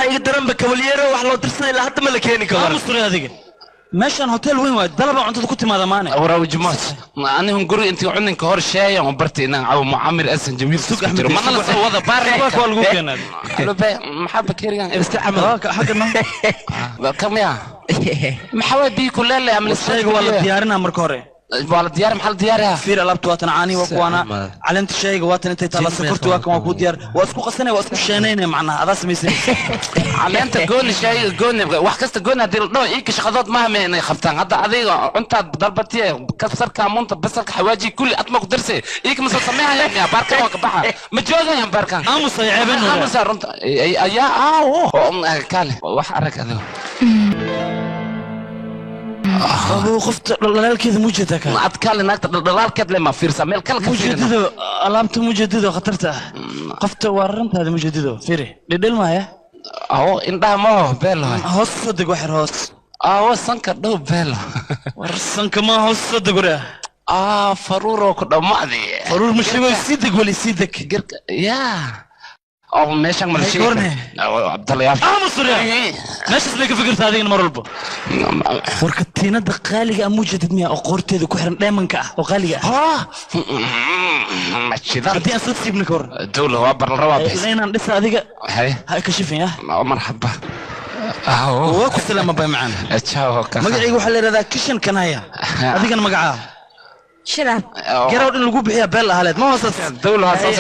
Waxaa iga daranba kabalyeero wax loo dirsaday ilaa hadda ma la keeni karo. Aamus adiga. Meeshan hotel weyn waay, dalaba cuntada ku timaada maane. Waraawjimaas anihun guri intii cuninka hor sheeyan oo bartay inaan cabo mucamir asan jawiil Sug isku jiro Axmed, mana la soo wada baar Waa lagu keenaa. Alube maxaa bakerigan Isticmaal. Xagga ma kamya maxaa waay biyo kuleel leh ama shayga waa la diyaarinaa marka hore. Waa la diyaar, maxaa la diyaariyaa? Fiir, alaabta waatan, caanihi waa kuwaana, caleenta shayga waatan, intay taala sokorta waa kan, waa kuu diyaar, waa isku qasanaya, waa isku sheenaynaya, macnaha adaa samaysanaysa. Caleenta gooni, shayga gooni, wax kasta gooni. Haddii la dhaho iinka shaqadood maaha me inay qabtaan. Hadda adiga cuntaad dalbatiye, kabsarka, amuunta, basalka, xawaaji kulli adma ku darse, iinka ma soo sameynayaan miya? Baarkan waa ka baxa, ma joogayaan baarkan. Aamus ay ceebeen. Aamusa runta ayaa aawo kaale wax arag adigo. Abuu, qofta dhalaalkeeda mujeedaa kaa? Ad kaale naagta dhaldhalaalkeed le ma fiirsa, meel kale ka fiirina. Mujadido alaabta, mujadido khatarta ah qofta waa rantaada, mujadido fiiri dhidhil maaya. Awo indhaha maho beelo. Hoos soo deg waxyar, hoos. Awo sanka dhow beelo. War sanka ma, hoos soo deg waraa. Aa faruuroo ku dhammaadi. Faruur ma sheego, sii deg weli, sii deg. Girka yaa oo meeshan ma la Hay sheegi goorne. Cabdalayaal. Aamus waraa, meeshaas bay ka fikirta adigana mar walba. War katiinada qaaliga ah mujadid miya oo qoorteeda ku xiran, dheemanka ah oo qaaliga ah? Ma shidan. Haddii aan soo siibna ka waran? Dawla waa baral rabaa bixis. Inaan dhisa adiga. Hay. Ha kashifin ah. Marxaba. Waa ku salaama bay macaan. Ciao ka. Magacayga waxaa la yidhahdaa Kishan Kanaya, adigana magacaa? Shiraab. Garow in lagu bixiyaa beel ahaleed ma hoosaas. Dawla waa soo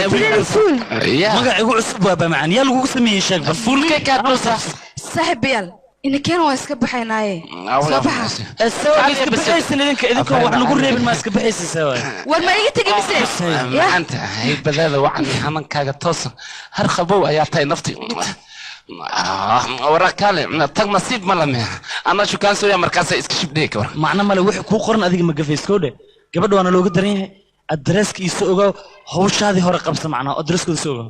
Fuul. Ya. Magac igu cusub waa baa macaan, yaa lagugu sameeyey? Sheeg bal. Fuulkay kaa dhusa. Saaxiibayaal, inakeen waa iska baxaynaaye, soo baxa. Sawa, iska baxaysan idinka, idinkoo wax nagu reebin ma iska baxaysa sawa? War ma iga tegi mise ya? Maanta haybadaada wacan, hanankaaga toosan, har qabow ayaa tahay nafti. Waraa kaale tag, nasiib ma lame anaa shukaan sooya markaasa iska shibdhey ka war. Macno male wixii kuu qoran adiga ma gafays koo dhe. Gabadha waana looga daran yahay, adreeska iisoo ogaaw, hawshaadii hore qabsa, macnaha adreeskooda soo ogaaw.